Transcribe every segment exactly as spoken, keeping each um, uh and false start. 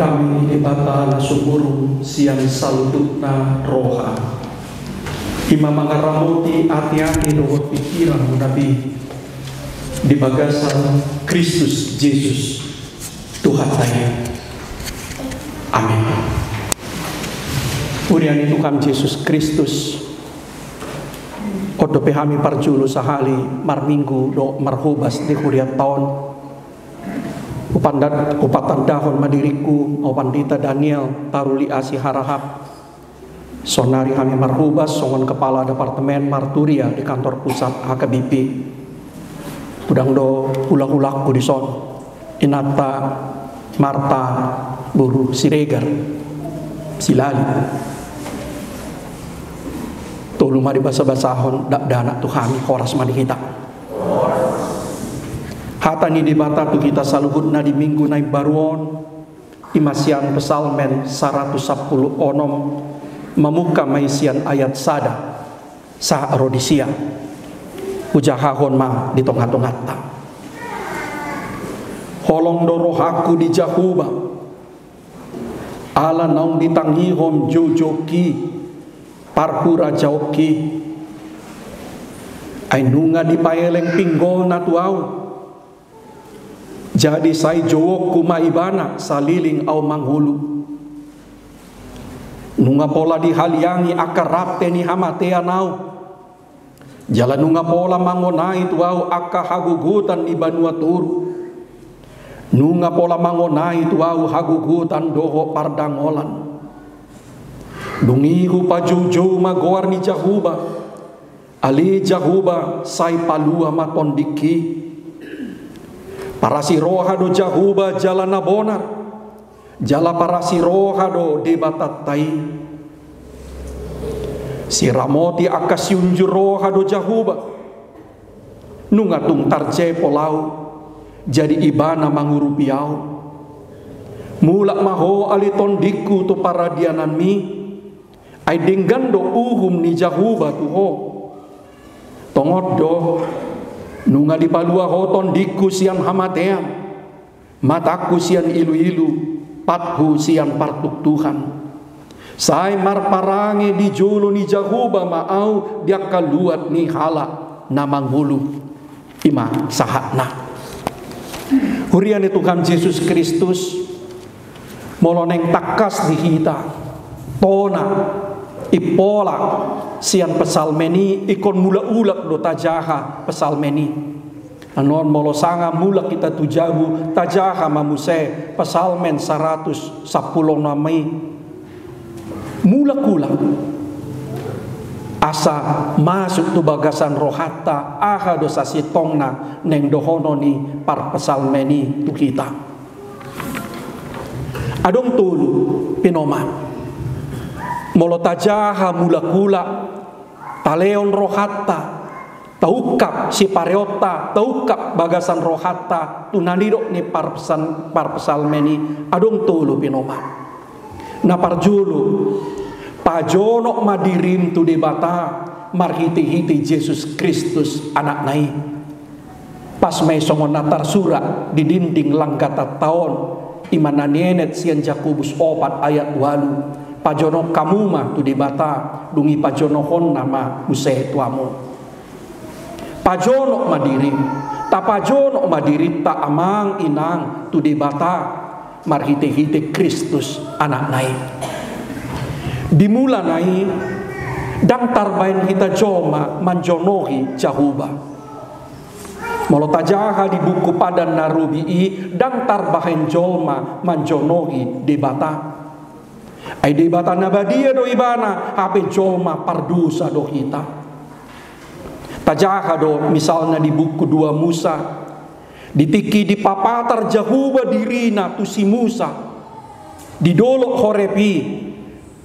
Hami Debata na sumurung sian saluhutna roha, i ma mangaramoti ateate dohot pingkiranmuna be, di bagasan Kristus Jesus Tuhanta i. Amin. Huria ni Tuhan Jesus Kristus, on dope hami parjolo sahali marminggu dohot marhobas di hurianta on. Hupanda-, hupatandahon ma diringku, Ahu Pandita Daniel Taruli Asi Harahap. Saonnari hami marhobas songon kepala departemen marturia di kantor pusat H K B P. Godang do hulahulangku dison, inanta Marta boru Siregar, Silali. Tolu ma dibasabasahon dakdanak tu hami, horas ma di hita. Hata ni Debata tu hita saluhutna di minggu na imbaru on, i ma sian Psalmen saratus sampulu onom, mamungka ma i sian ayat sada sahat ro di sia. Hujahahon ma di tongatonganta. Holong do rohangku di Jahowa, ala naung ditangihon joujoungki, parhurajaonki. Ai nunga dipaeleng pinggolna tu ahu. Jadi sai jouonku ma ibana saleleng ahu mangolu. Nunga pola dihaliangi angka rante ni hamatean ahu. Jala nunga pola mangonai tu ahu angka hagogotan ni banua toru. Nunga pola mangonai tu ahu hagogotan dohot pardangolan. Dung i hupajoujou ma goar ni Jahowa. Ale Jahowa, sai palua ma tondingki. Parasi roha do Jahowa jala na bonar, jala parasi roha do Debatanta i. Siramoti angka siunjur roha do Jahowa. Nunga tung tarjepol ahu, jadi ibana mangurupi ahu. Mulak ma ho ale tondingku tu paradiananmi. Ai denggan do uhum ni Jahowa tu ho. Tongon do, nunga dipalua ho tondingku sian hamatean, matangku sian iluilu, pathu sian partuktuhan. Sai marparange di jolo ni Jahowa ma ahu di angka luat ni halak na mangolu. I ma sahatna. Huria ni Tuhan Jesus Kristus, molo naeng tangkas di hita tona impola sian Psalmen i, ingkon mulak-ulak do tajaha Psalmen i. Annon molo sanga mulak hita tu jabu, tajaha ma muse Psalmen saratus sampulu onom i. Mulak-ulak asa masuk tu bagasan rohanta aha do sasintongna naeng dohonon ni parpsalmen i tu hita. Adong tolu pinomat. Molo tajaha mulak-ulak, talehon rohanta, taungkap sipareonta, taungkap bagasan rohanta tu na nidok ni parpsan-, parpsalmen i, adong tolu pinomat. Na parjolo, pajonok ma dirim tu Debata marhite-hite Jesus Kristus Anakna i. Pas ma i songon na tarsurat di dinding langgatanta on, i ma na nienet sian Jakobus opat ayat ualu, pajonok hamu ma tu Debata, dung i pajonokhonna ma muse tu hamu. Pajonok ma dirim, tapajonok ma dirinta amang inang tu Debata marhite-hite Kristus Anakna i. Di mulana i, ndang tarbahen hita jolma manjonohi Jahowa. Molo tajaha di buku Padan na Robi i, ndang tarbahen jolma manjonohi Debata. Ai Debata na badia do ibana, hape jolma pardosa do hita. Tajaha do misalna di buku dua Musa, di tingki dipapatar Jahowa dirina tu si Musa di dolok Horeb i,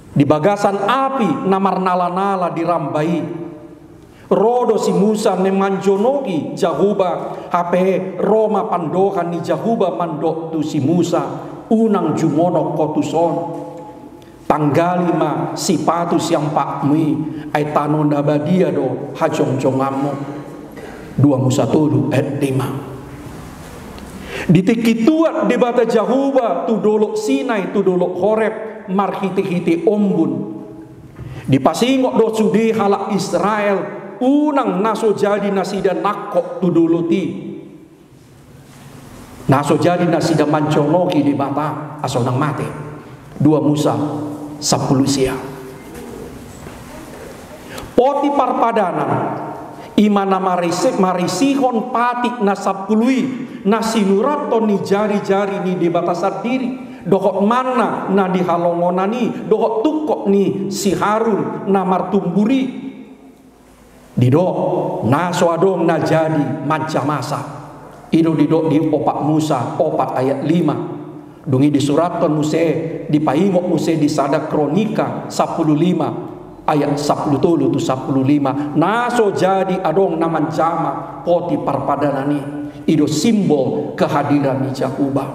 di bagasan api na marnala-nala di ramba i. Ro do si Musa naeng manjonohi Jahowa, hape ro ma pandohan ni Jahowa mandok tu si Musa, unang jungonok ho tuson. Tanggali ma sipatu sian patmu i, ai tano na badia do hajongjonganmu. Dua Musa tolu ayat lima. Di tingki tuat Debata Jahowa tu dolok Sinai, tu dolok Horeb, marhite-hite ombun. Dipasingot do sude halak Israel, unang na so jadi nasida nangkok tu dolok i. Na so jadi nasida manjonohi Debata asa unang mate. Dua Musa sampulu sia. Poti parpadanan, i ma na marisi-, marisihon patik na sampulu i, na sinurathon ni jari-jari ni Debata sandiri, dohot manna na di halongonan i, dohot tungkot ni si Harun na martumbur i. Didok, na so adong na jadi manjamasa. I do didok di opat Musa, opat ayat lima. Dung i disurathon muse, dipaingot muse di sada Kronika sampulu lima, ayat sampulu tolu tu sampulu lima. Na so jadi adong na manjama poti parpadanan i. I do simbol kehadiran ni Jahowa.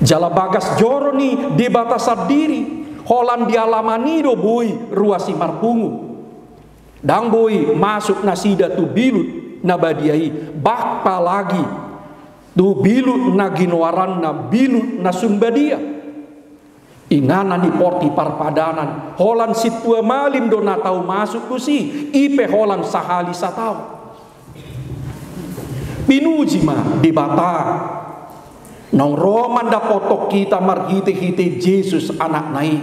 Jala bagas joro ni Debata sandiri, holan di alaman i do boi ruas i marpungu. Ndang boi masuk nasida tu bilut na badia i, bah apalagi tu bilut na ginoaranna bilut na sun badia. Inganan ni poti parpadanan, holan sintua malim do na tau masuk tusi, i pe holan sahali sataon. Pinuji ma Debata, naung ro mandapothon hita marhite-hite Jesus Anakna i.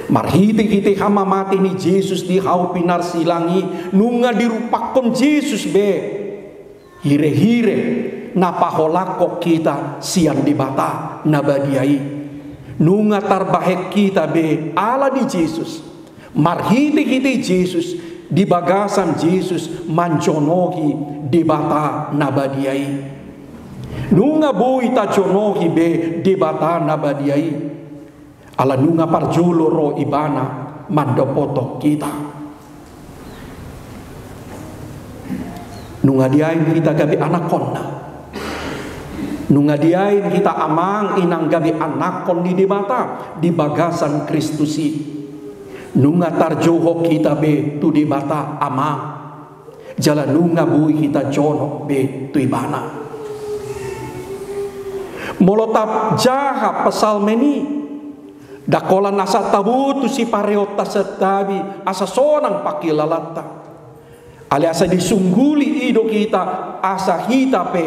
Marhite-hite hamamate ni Jesus di hau pinarsilang i, nunga dirupakhon Jesus be hire-hire na paholangkon hita sian Debata na badia i. Nunga tarbahen hita be ala ni Jesus. Marhite-hite Jesus, di bagasan Jesus manjonohi Debata na badia i. Nunga boi tajonohi be Debata na badia i. Ala nunga parjolo ro Ibana mandapothon hita. Nunga diain hita gabe anakhonna. Nunga diain hita amang inang gabe anakhon ni Debata di bagasan Kristus i. Nunga tarjohok hita be tu Debata Ama. Jala nunga boi hita jonok be tu Ibana. Molo tajaha Psalmen i, ndang holan asa taboto sipareonta santabi asa sonang pangkilalanta. Alai asa disungguli i do hita asa hita pe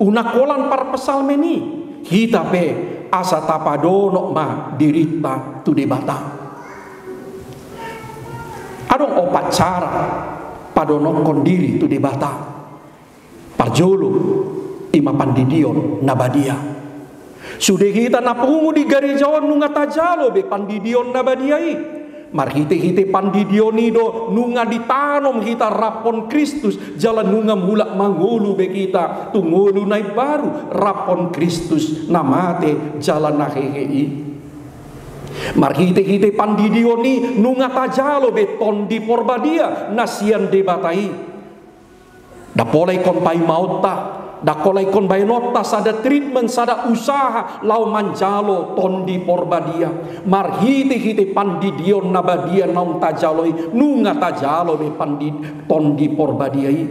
unang holan parpsalmen i, hita pe asa tapadonok ma dirinta tu Debata. Adong opat cara padonokhon diri tu Debata. Parjolo, i ma pandidion na badia. Sude hita na pungu di gareja on nunga tajalo be pandidion na badia i. Marhite-hite pandidion i do nunga ditanom hita raphon Kristus, jala nunga mulak mangolu be hita tu ngolu na imbaru raphon Kristus na mate jala na hehe i. Marhite-hite pandidion i nunga tajalo be Tondi Porbadia na sian Debata i. Ndang pola ingkon paimaonta, ndang pola ingkon baenonta sada treatment, sada usaha laho manjalo Tondi Porbadia. Marhite-hite pandidion na badia naung tajalo i, nunga tajalo be pandi-, Tondi Porbadia i.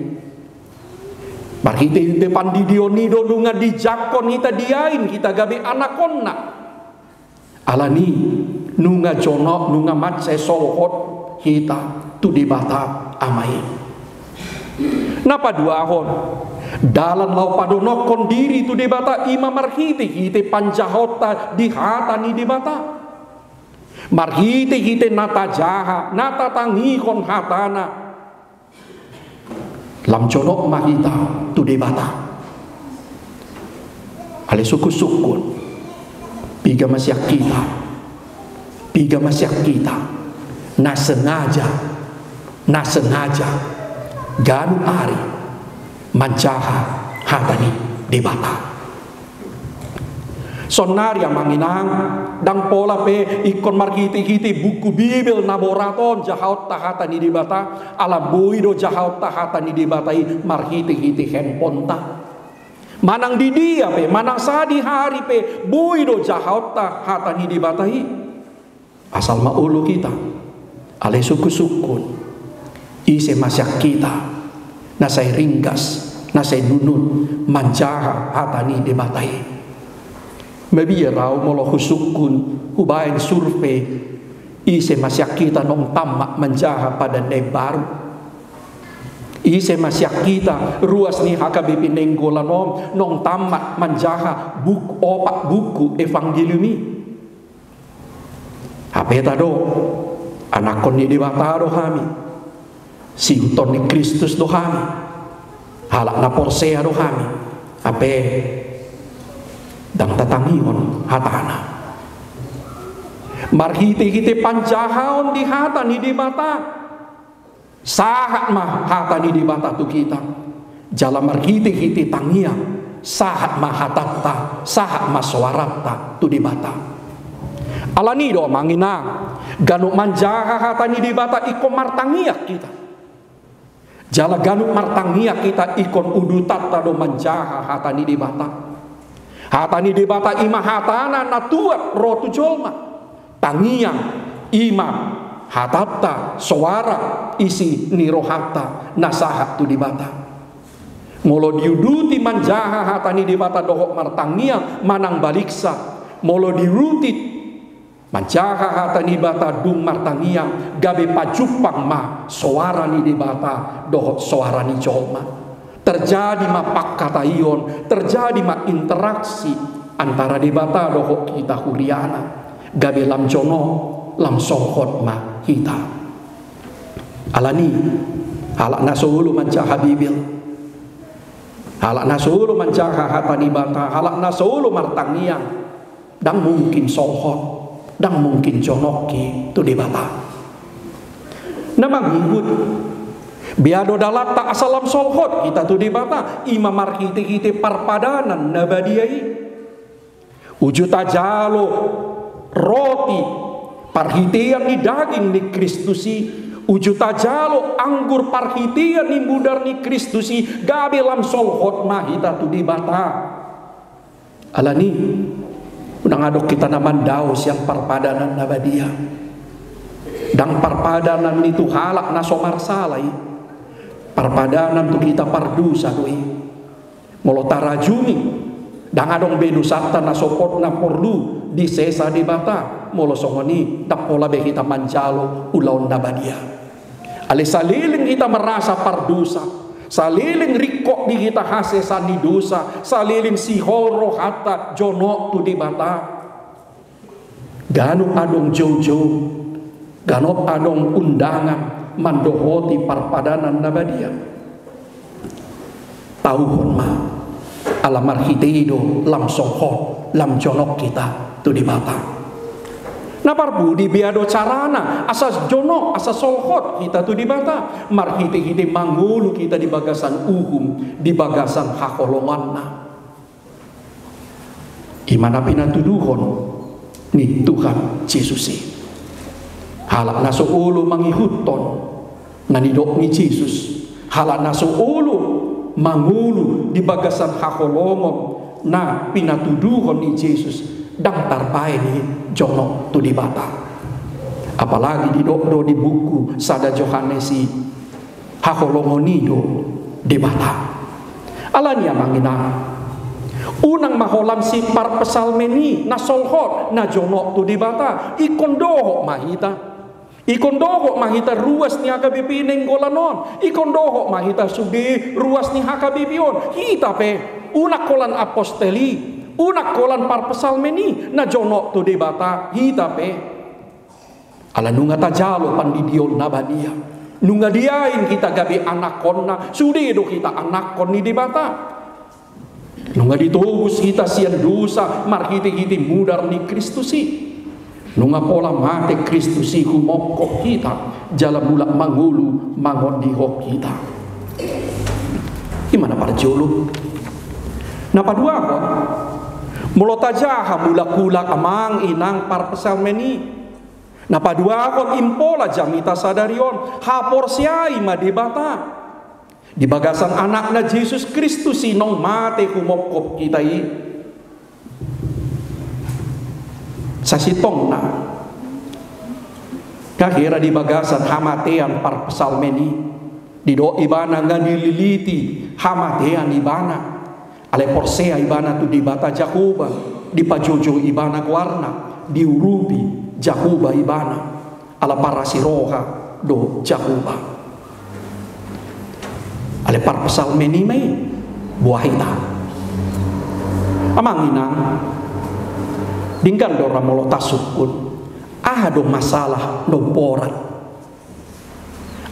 Marhite-hite pandidion i do nunga dijangkon hita, diain hita gabe anakhonna. Alani nunga jonok, nunga mansai solhot hita tu Debata Ama i. Na paduahon, dalan laho padonokhon diri tu Debata i ma marhite-hite panjahaonta di hata ni Debata. Marhite-hite na tajaha, na tatangihon hatana. Lam jonok ma hita tu Debata. Alai sungkun-sungkun, piga ma sian hita, piga ma sian hita na sengaja, na sengaja ganup ari manjaha hata ni Debata. Saonnari amang inang, ndang pola pe ingkon marhite-hite buku Bibel na borat on jahaonta hata ni Debata, ala boi do jahaonta hata ni Debata i marhite-hite handphoneta. Manang di dia pe, manang sadihari pe, boi do jahaonta hata ni Debata i. Asal ma olo hita, alai sungkun-sungkun, ise ma sian hita na sai ringgas na sai nunut manjaha hata ni Debata i. Mabiar au molo husungkun, hubaen survei, ise ma sian hita naung tammat manjaha Padan na Imbaru? Ise ma sian hita ruas ni H K B P Nainggolan on naung tammat manjaha buk-, opat buku Evangelium i? Hape tadok, anakkon ni Debata do hami, siuton ni Kristus do hami, halak na porsea do hami, hape ndang tatangihon hatana. Marhitehite panjahaon di hata ni Debata, sahat ma hata ni Debata tu hita. Jala marhitehite tangiang, sahat ma hatanta, sahat ma soaranta tu Debata. Alani do, amang inang, ganup manjaha hata ni Debata ingkon martangiang hita. Jala ganup martangiang hita ingkon udutanta do manjaha hata ni Debata. Hata ni Debata i ma hatana na tuat ro tu jolma. Tangiang i ma hatanta, soara isi ni rohanta na sahat tu Debata. Molo diuduti manjaha hata ni Debata dohot martangiang manang baliksa, molo diuduti manjaha hata ni Debata dung martangiang, gabe pajumpang ma soara ni Debata dohot soara ni jolma. Terjadi ma pangkataion, terjadi ma interaksi antara Debata dohot hita huriana. Gabe lam jonok, lam solhot ma hita. Alani, halak na so olo manjaha Bibel, halak na so olo manjaha hata ni Debata, halak na so olo martangiang, ndang mungkin solhot, ndang mungkin jonok i tu Debata. Na mangihut, bia do dalanta asa lam solhot hita tu Debata, i ma marhitehite parpadanan na badia i. Uju tajalo roti parhitean ni daging ni Kristus i, uju tajalo anggur parhitean ni mudar ni Kristus i, gabe lam solhot ma hita tu Debata. Alani, unang adong hita na mandao sian parpadanan na badia. Ndang parpadanan i tu halak na so marsala i. Parpadanan tu hita pardosa do i. Molo tarajumi, ndang adong be dosanta na so pot na porlu disesa Debata. Molo songon i, ndang pola be hita manjalo ulaon na badia. Alai saleleng hita merasa pardosa, saleleng ringkot di hita hasesaan ni dosa, saleleng sihol rohanta jonok tu Debata, ganup adong joujou, ganup adong undangan mandohoti parpadanan na badia. Tauhon ma, ala marhite i do lam solhot, lam jonok hita tu Debata. Na parpudi, bia do carana asa jonok, asa solhot hita tu Debata? Marhitehite mangolu hita di bagasan uhum, di bagasan haholonganna. I ma na pinatuduhon ni Tuhan Jesus i. Halak na so olo mangihuthon na nidok ni Jesus, halak na so olo mangolu di bagasan haholongon na pinatuduhon ni Jesus, ndang tarbaen i jonok tu Debata. Apalagi didok do di buku sada Johannes i, haholongon i do Debata. Alani, amang inang, unang ma holan si parpsalmen i na solhot, na jonok tu Debata. Ingkon dohot ma hita, ingkon dohot ma hita ruas ni H K B P Nainggolan on, ingkon dohot ma hita sude ruas ni H K B P on. Hita pe, unang holan apostel i, unang holan parpsalmen i na jonok tu Debata, hita pe. Ala nunga tajalo pandidion na badia, nunga diain hita gabe anakkonna, sude do hita anakkon ni Debata. Nunga ditobus hita sian dosa marhitehite mudar ni Kristus i. Nunga pola mate Kristus i humongkop hita, jala mulak mangolu mangondihon hita. I ma na parjolo. Na paduahon, molo tajaha mulak-ulak, amang inang, parpsalmen i, na paduahon, impola jamita sadari on, haporseai ma Debata. Di bagasan Anakna Jesus Kristus i naung mate humongkop hita i. Sasintongna, nga hera di bagasan hamatean parpsalmen i, Didok ibana nga dililiti hamatean ibana. Alai porsea ibana tu Debata Jahowa, dipajoujou ibana goarna, diurupi Jahowa ibana. Ala parasi roha do Jahowa. Alai parpsalmen i ma i, boha hita. Amang inang, denggan do ra molo tasungkun, aha do masalah na umborat?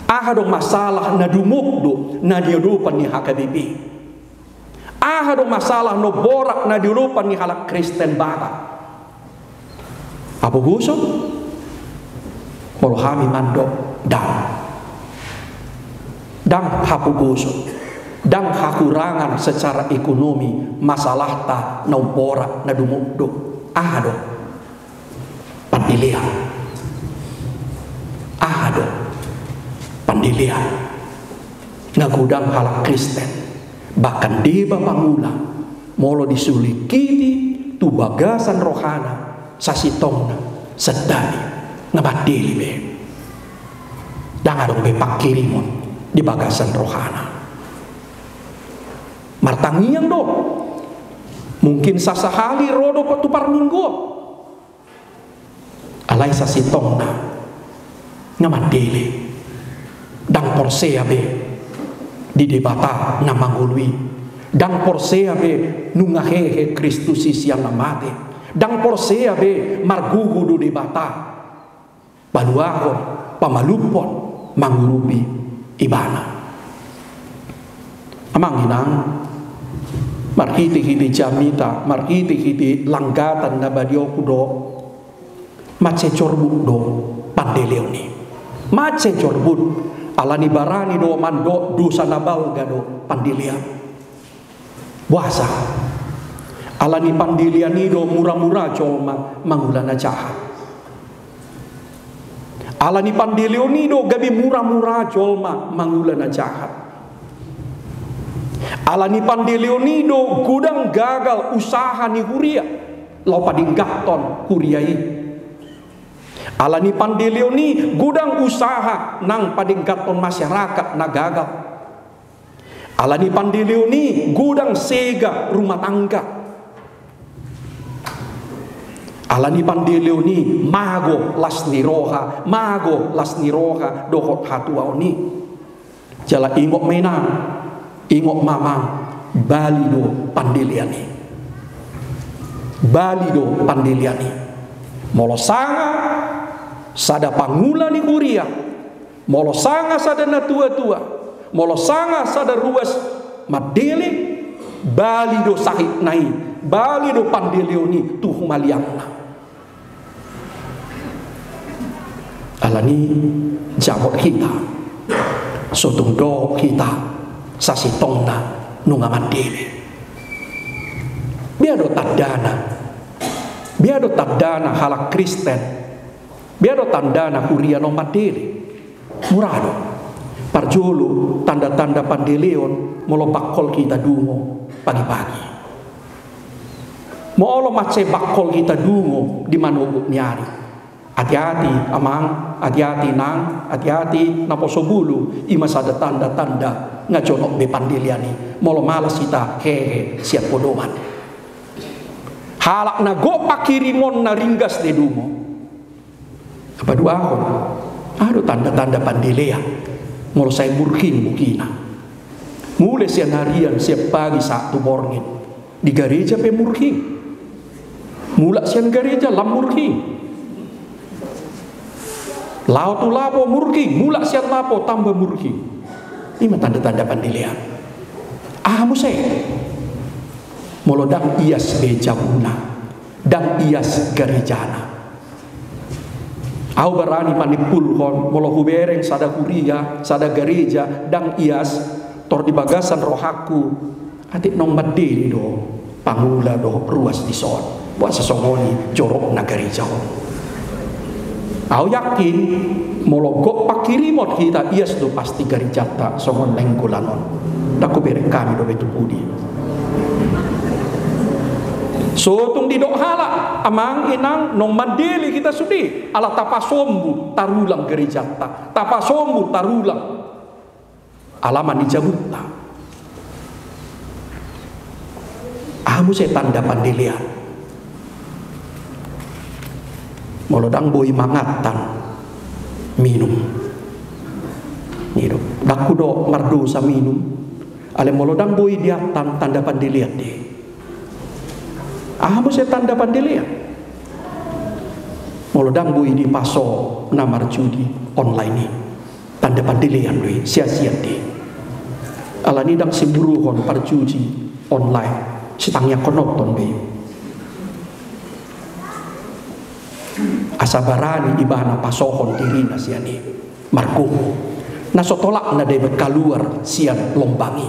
Aha do masalah na dumomok do na di adopan ni H K B P? Aha do masalah na umborat na di adopan ni halak Kristen Batak? Hapogoson? Molo hami mandok, ndang. Ndang hapogoson, ndang hahurangan secara ekonomi masalahta na umborat na dumomok do. Aha do? Pandelean. Aha do? Pandelean. Nga godang halak Kristen, bahkan deba pangula, molo disulingkiti tu bagasan rohana, sasintongna sandari nga mandele be. Ndang adong be pangkirimon di bagasan rohana. Martangiang do. Mungkin sasahali ro do tu parmingguon. Alai sasintongna nga mandele. Ndang porsea be di Debata na mangolu i. Ndang porsea be nunga hehe Kristus i sian na mate. Ndang porsea be margogo do Debata paluahon, pamalumhon, mangurupi ibana. Amang inang, marhitehite jamita, marhitehite langgatan na badia on hudok, mansai jorbut do pandeleon i. Mansai jorbut, alani barani do mandok dosa na balga do pandelean. Boasa? Alani pandelean i do mura-mura jolma mangula na jahat. Alani pandeleon i do gabe mura-mura jolma mangula na jahat. Alani pandeleon i do godang gagal usaha ni huria laho padengganhon huria i. Alani pandeleon i godang usaha nang padengganhon masyarakat na gagal. Alani pandeleon i godang sega rumah tangga. Alani pandeleon i mago las ni roha, mago las ni roha dohot hatuaon i. Jala ingot ma inang, ingot ma amang, bali do pandelean i. Bali do pandelean i. Molo sanga sada pangula ni huria, molo sanga sada natua-tua, molo sanga sada ruas mandele, bali do sahitna i, bali do pandeleon i tu humaliangna. Alani i jamot hita, so tung dohot hita sasintongna nunga mandele. Bea do tandana, bea do tandana halak Kristen, bea do tandana huria naung mandele. Mura do. Parjolo tanda-tanda pandeleon molo bangkol hita dungo pagi-pagi. Molo mansai bangkol hita dungo di manogot ni ari. Ati-ati amang, ati-ati inang, ati-ati naposo bulung, i ma sada tanda-tanda nga jonok be pandelean i. Molo malas hita hehe sian podoman. Halak na gok pangkirimonna ringgas do i dungo. Paduahon, aha do tanda-tanda pandelean? Molo sai murhing mukina. Mulai sian harian, sian pagi sahat tu borngin. Di gareja pe murhing. Mulak sian gareja lam murhing. Laho tu lapo murhing, mulak sian lapo tamba murhing. I ma tanda-tanda pandelean. Aha muse? Molo ndang ias be jabuna, ndang ias garejana. Ahu barani manimpulhon, molo hubereng sada huria, sada gareja ndang ias, tor di bagasan rohangku, atik naung mandele do pangula dohot ruas dison. Boasa songon i jorokna gareja on? Ahu yakin, molo gok pangkirimon hita, ias do pasti garejanta songon nainggolan on. Ndang hubereng hami dope tu pudi. So tung didok halak, amang inang, naung mandele hita sude, ala tapasombu tarulang garejanta, tapasombu tarulang. Alaman ni jabunta. Aha muse tanda pandelean? Molo ndang boi mangan, minum. Ndang hudok mardosa minum. Alai molo ndang boi diantan, tanda pandelean do i. Aha muse tanda pandelean? Molo ndang boi dipaso na marjudi online i. Tanda pandelean do i, sian-sian do i. Alani ndang simuruhon parjudi online, sitangiangkononton do i. Asa barani ibana pasohon dirina sian i. Margogo. Na so tolap na deba kaluar sian lombang i.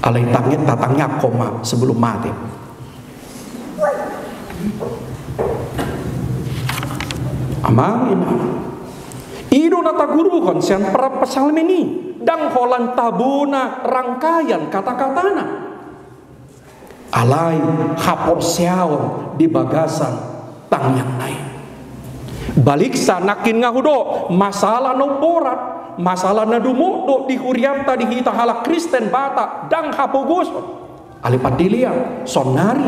Alai tangiang, tatangiangkon ma sebelum mate. Amang inang. I do na taguruhon sian parpsalmen i, ndang holan tabona rangkaian kata-katana. Alai haporseaon di bagasan tangiangna i. Baliksa nangkin nga hudok, masalah na umborat, masalah na dumodok di hurianta di hita halak Kristen Batak, ndang hapogoson. Alai pandelean, saonnari,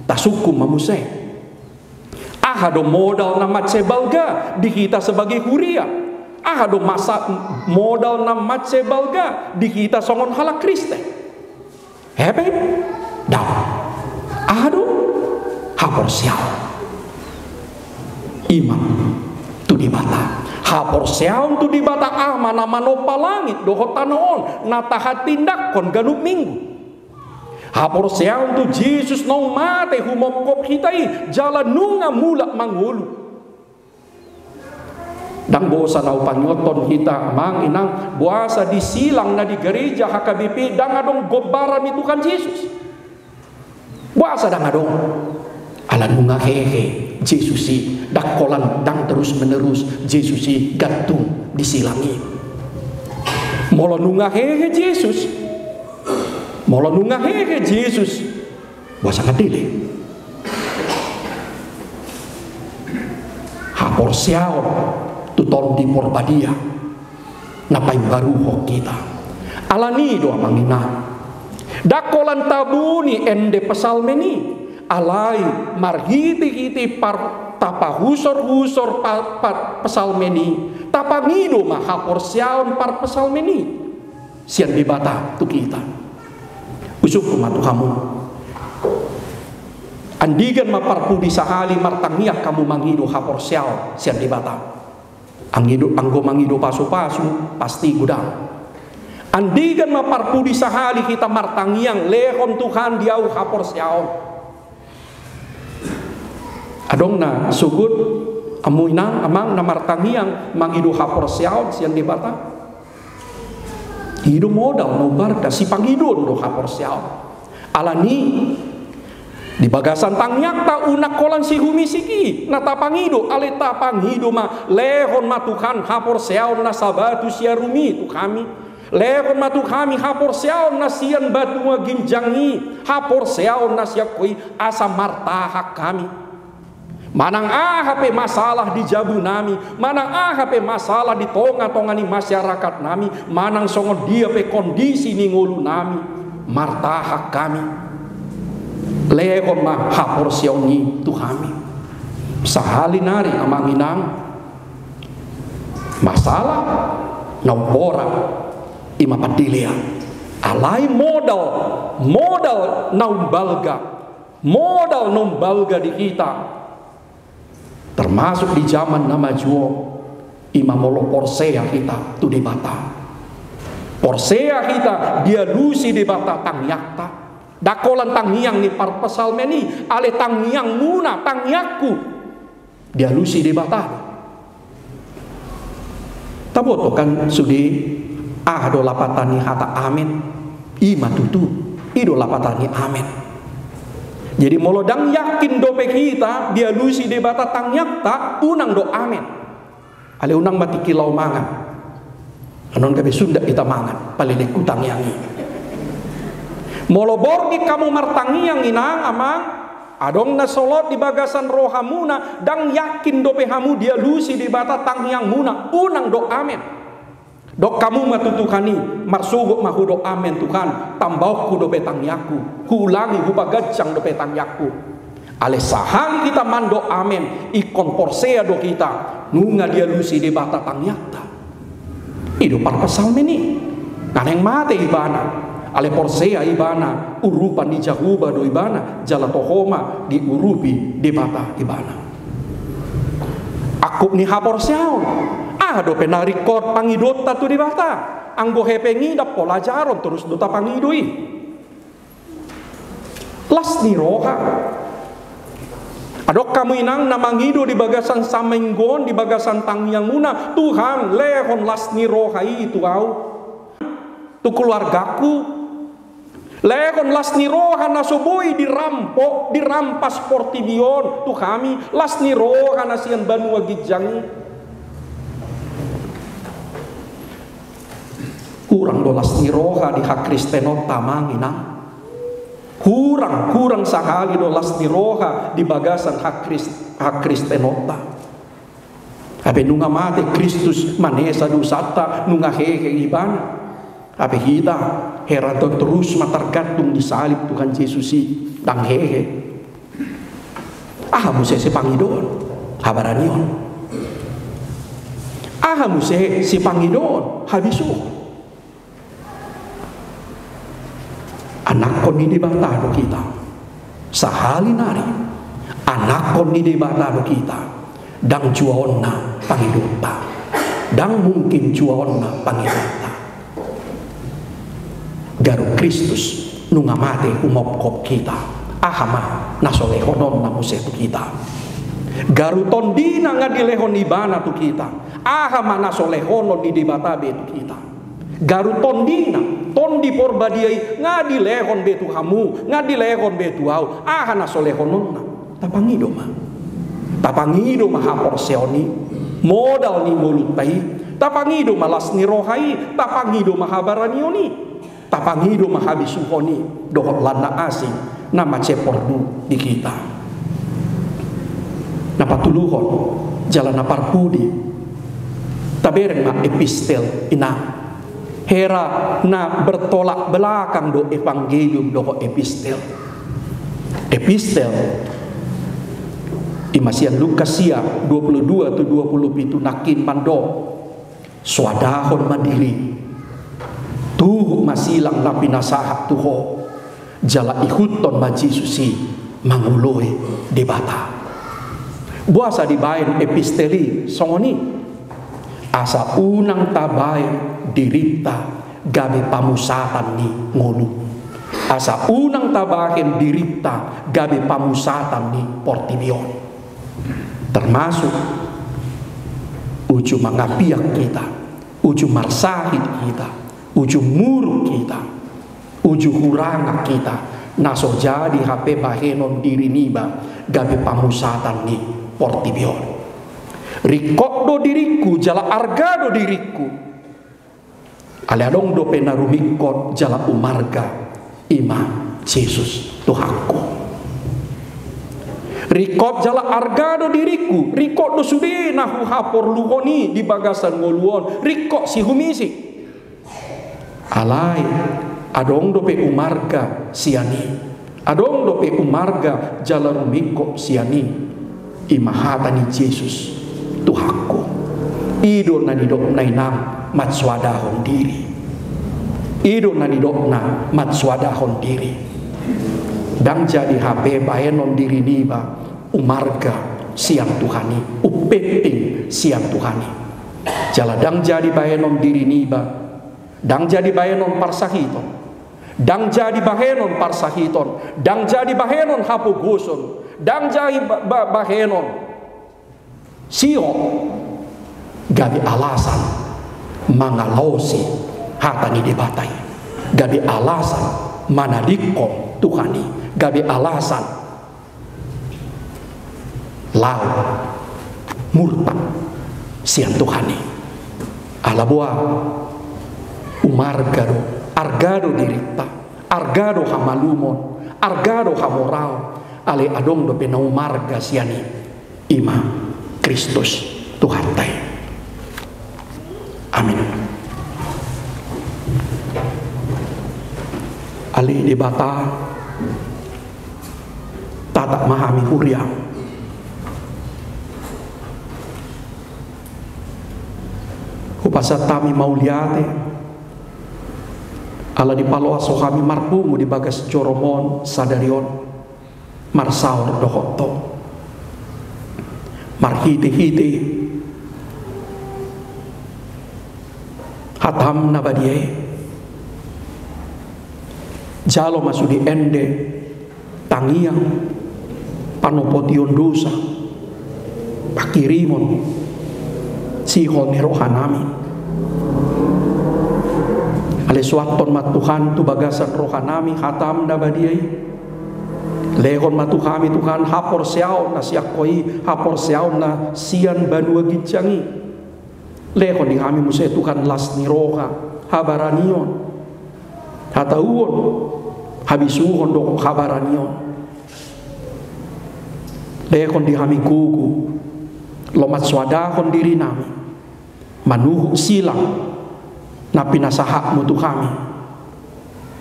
tasungkun ma muse. Aha do modal na mansai balga di hita sebagai huria? Aha do masa modal na mansai balga di hita songon halak Kristen? Hape? Ndang. Aha do? Haporseaon. I ma tu Debata. Haporseaon tu Debata, aha ma na manompa langit dohot tano on, na tahatindanghon ganup minggu. Haporseaon tu Jesus naung mate humongkop hita i, jala nunga mulak mangolu. Ndang boasa na hupangidohon hita, amang inang, boasa di silang na di gareja H K B P ndang adong gombaran ni Tuhan Jesus. Boasa ndang adong? Ala nunga hehe Jesus i, ndang holan, ndang terus menerus Jesus i gantung di silang i. Molo nunga hehe Jesus, molo nunga hehe Jesus, boasa nga dele? Haporseaon tu Tondi Porbadia na paimbaruhon hita. Alani do, amang inang, ndang holan tabo ni ende psalmen i, alai marhite-hite par-, tapahusor-husor pa-, pa-, psalmen i, tapangido ma haporseaon parpsalmen i sian Debata tu hita. Husungkun ma tu hamu. Andigan ma parpudi sahali martangiang hamu mangido haporseaon sian Debata? Angido, anggo mangido pasu-pasu, pasti godang. Andigan ma parpudi sahali hita martangiang, lehon Tuhan di ahu haporseaon? Adong na sogot, hamu inang, amang, na martangiang mangido haporseaon sian Debata? I do modal na umbalga, sipangidoon do haporseaon. Alani di bagasan tangiangta unang holan sihumisik i na tapangido, alai tapangido ma, lehon ma Tuhan haporseaon na sabatu siarum i tu hami. Lehon ma tu hami haporseaon na sian banua ginjang i, haporseaon na sian Ho i, asa martahan hami. Manang aha pe masalah di jabunami, manang aha pe masalah di tonga-tonga ni masyarakatnami, manang songon dia pe kondisi ni ngolunami, martahan hami. Lehon ma haporseaon i tu hami. Sahali nari, amang inang, masalah na umborat i ma pandelean. Alai modal, modal na umbalga, modal na umbalga di hita, termasuk di jaman na maju on, i ma molo porsea hita tu Debata. Porsea hita dialusi Debata tangiangta. Ndang holan tangiang ni parpsalmen i, alai tangiangmuna, tangiangku dialusi Debata. Taboto kan sude aha do lapatan ni hata amen? I ma tutu, i do lapatan ni amen. Jadi molo ndang yakin dope hita dialusi Debata tangiangta, unang do amen. Alai unang ma tingki laho mangan. Annon gabe sundat hita mangan, paleleng tu tangiang i. Molo borngin hamu martangiang, inang, amang, adong na solot di bagasan rohamuna, ndang yakin dope hamu dialusi Debata tangiangmuna, unang do amen. Dok hamu ma tu Tuhan i, marsogot ma hudok amen Tuhan, tambahonku dope tangiangku, huulangi hupaganjang dope tangiangku. Alai sahali hita mandok amen, ingkon porsea do hita, nunga dialusi Debata tangiangta. I do parpsalmen i. Nga naeng mate ibana, alai porsea ibana, urupan ni Jahowa do ibana, jala toho ma diurupi Debata ibana. Angkup ni haporseaon. Aha dope na ringkot pangidoonta tu Debata? Anggo hepeng i ndang pola jaron, torus do tapangido i. Las ni roha. Adong hamu inang na mangido di bagasan saminggu on, di bagasan tangiangmuna, Tuhan, lehon las ni roha i tu ahu, tu keluargaku. Lehon las ni roha na so boi dirampok, dirampas portibi on tu hami, las ni roha na sian banua ginjang i. Hurang do las ni roha di hakristenonta, amang inang. Hurang, hurang sahali do las ni roha di bagasan hakris-, hakristenonta. Hape nunga mate Kristus manesa dosanta, nunga hehe ibana. Hape hita, hera torus ma targantung di salib Tuhan Jesus i, ndang hehe. Aha muse sipangidoon? Habaranion. Aha muse sipangidoon? Habisuhon. Anakkon ni Debata do hita. Sahali nari, anakkon ni Debata do hita. Ndang juaonna pangidoonta. Ndang mungkin juaonna pangidoonta. Garu Kristus nunga mate humopkop hita, aha ma na so lehononna muse tu hita? Garu tondina nga dilehon ibana tu hita, aha ma na so lehonon ni Debata be tu hita? Garu tondina, Tondi Porbadia i nga dilehon be tu hamu, nga dilehon be tu ahu, aha na so lehononna? Tapangido ma. Tapangido ma haporseaon i, modal ni ngolunta i. Tapangido ma las ni roha i, tapangido ma habaranion i. Tapangido ma habisuhon i dohot lan na asing na mansai porlu di hita. Na patoluhon jala na parpudi, tabereng ma epistel, inang. Hera na bertolak belakang do evangelium dohot epistel. Epistel i ma sian Lukas sia, dua puluh dua tu dua puluh pitu, nangkin mandok: Soadahon ma dirim, tuhuk ma silang na pinasahat tu ho, jala ihuthon ma Jesus i mangoloi Debata. Boasa dibaen epistel i songon i? Asa unang tabaen dirinta gabe pamusatan ni ngolu. Asa unang tabaen dirinta gabe pamusatan ni portibi on. Termasuk uju mangapiak hita, uju marsahit hita, uju muruk hita, uju hurangak hita, na so jadi hape bahenon diri niba gabe pamusatan ni portibi on. Ringkot do diringku jala arga do diringku. Alai adong dope na rumingkot jala umarga, i ma Jesus Tuhanku. Ringkot jala arga do diringku, ringkot do sude na huhaporluhon i di bagasan ngolu on, ringkot sihumisi. Alai adong dope umarga sian i. Adong dope umarga jala rumingkot sian i, i ma hata ni Jesus Tuhanku. I do na nidokna, inang, mansoadahon diri. I do na nidokna mansoadahon diri. Ndang jadi hape bahenon diri niba umarga sian Tuhan i, umpenting sian Tuhan i. Jala ndang jadi bahenon diri niba, ndang jadi bahenon parsahiton. Ndang jadi bahenon parsahiton, ndang jadi bahenon hapogoson, ndang jadi ba-, ba-, bahenon sihot gabe alasan mangalaosi hata ni Debata i, gabe alasan manadingkon Tuhan i, gabe alasan laho murtad sian Tuhan i. Ala boha? Umarga do, arga do dirinta, arga do hamalumon, arga do hamoraon, alai adong dope na umarga sian i, i ma Kristus Tuhanta i. Amin. Ale Debata, tatap ma hami huriaM. Hupasahat hami mauliate ala dipaloas Ho hami marpungu di bagas joroMon sadari on, marsaor dohot Ho marhitehite hataM na badia i. Jalo ma sude ende, tangiang, panopotion dosa, panghirimon sihol ni rohanami. Ale suanhon ma Tuhan tu bagasan rohanami hataM na badia i. Lehon ma tu hami Tuhan haporseaon na sian Ho i, haporseaon na sian banua ginjang i. Lehon di hami muse Tuhan las ni roha, habaranion, hatauon, habisuhon dohot habaranion. Lehon di hami gogo, lomo mansoadahon dirinami manuhuk silang na pinasahatMu tu hami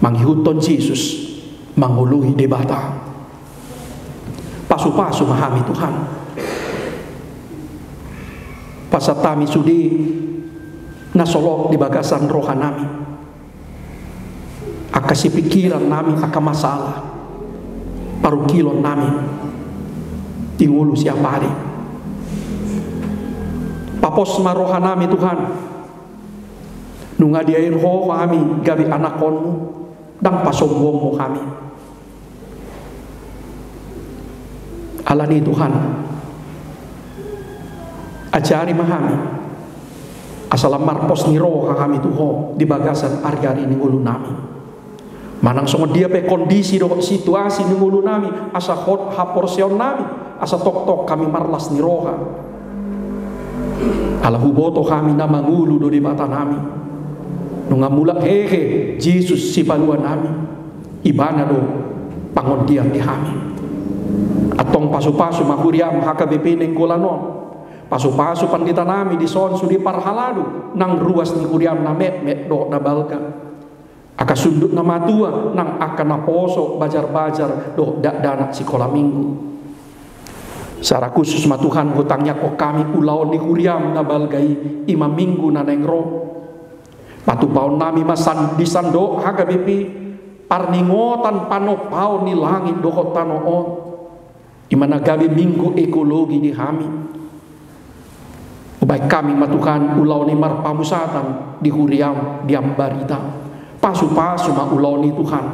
mangihuthon Jesus, mangoloi Debata. Pasupasu ma hami Tuhan. Pasahat hami sude na so lot di bagasan rohanami, angka sipingkirannami, angka masalah parungkilonnami di ngolu siapari. Papos ma rohanami Tuhan. Nunga diain Ho hami gabe anakkonMu, ndang pasombongMu hami. Alani i Tuhan, ajari ma hami asa lam marpos ni roha hami tu Ho di bagasan ariari ni ngolunami. Manang songon dia pe kondisi dohot situasi ni ngolunami, asa hot haporseaonnami, asa tongtong hami marlas ni roha. Ala huboto hami na mangolu do Debatanami. Nunga mulak hehe Jesus Sipaluanami, Ibana do pangondian di hami. Antong pasupasu ma huriaM H K B P Nainggolan on. Pasupasu panditanami dison sude parhalado nang ruas ni huriaM na metmet dohot na balga. Angka sundut na matua nang angka naposo bajarbajar dohot dakdanak sikola minggu. Secara khusus ma Tuhan hutangiangkon hami ulaon ni huriaM na balga i, i ma minggu na naeng ro. Patupaonnami ma san-, di sandok H K B P parningotan panompaon ni langit dohot tano on. I ma na gabe minggu ekologi di hami. Hubaen hami ma Tuhan ulaon ni marpamusatan di huriaM di Ambarita. Pasupasu ma ulaon i Tuhan.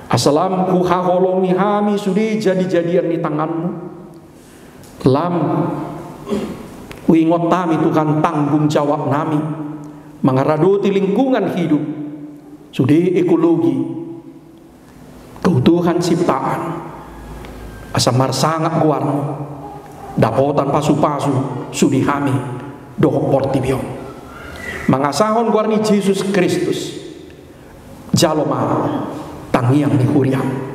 Asa lam huhaholongi hami sude jadijadian ni tanganMu. Lam huingot hami Tuhan tanggung jawabnami mangaradoti lingkungan hidup, sude ekologi, keutuhan ciptaan, asa marsangap goarMu, dapotan pasupasu sude hami dohot portibi on. Mangasahon goar ni Jesus Kristus, jalo ma tangiang ni huriaM.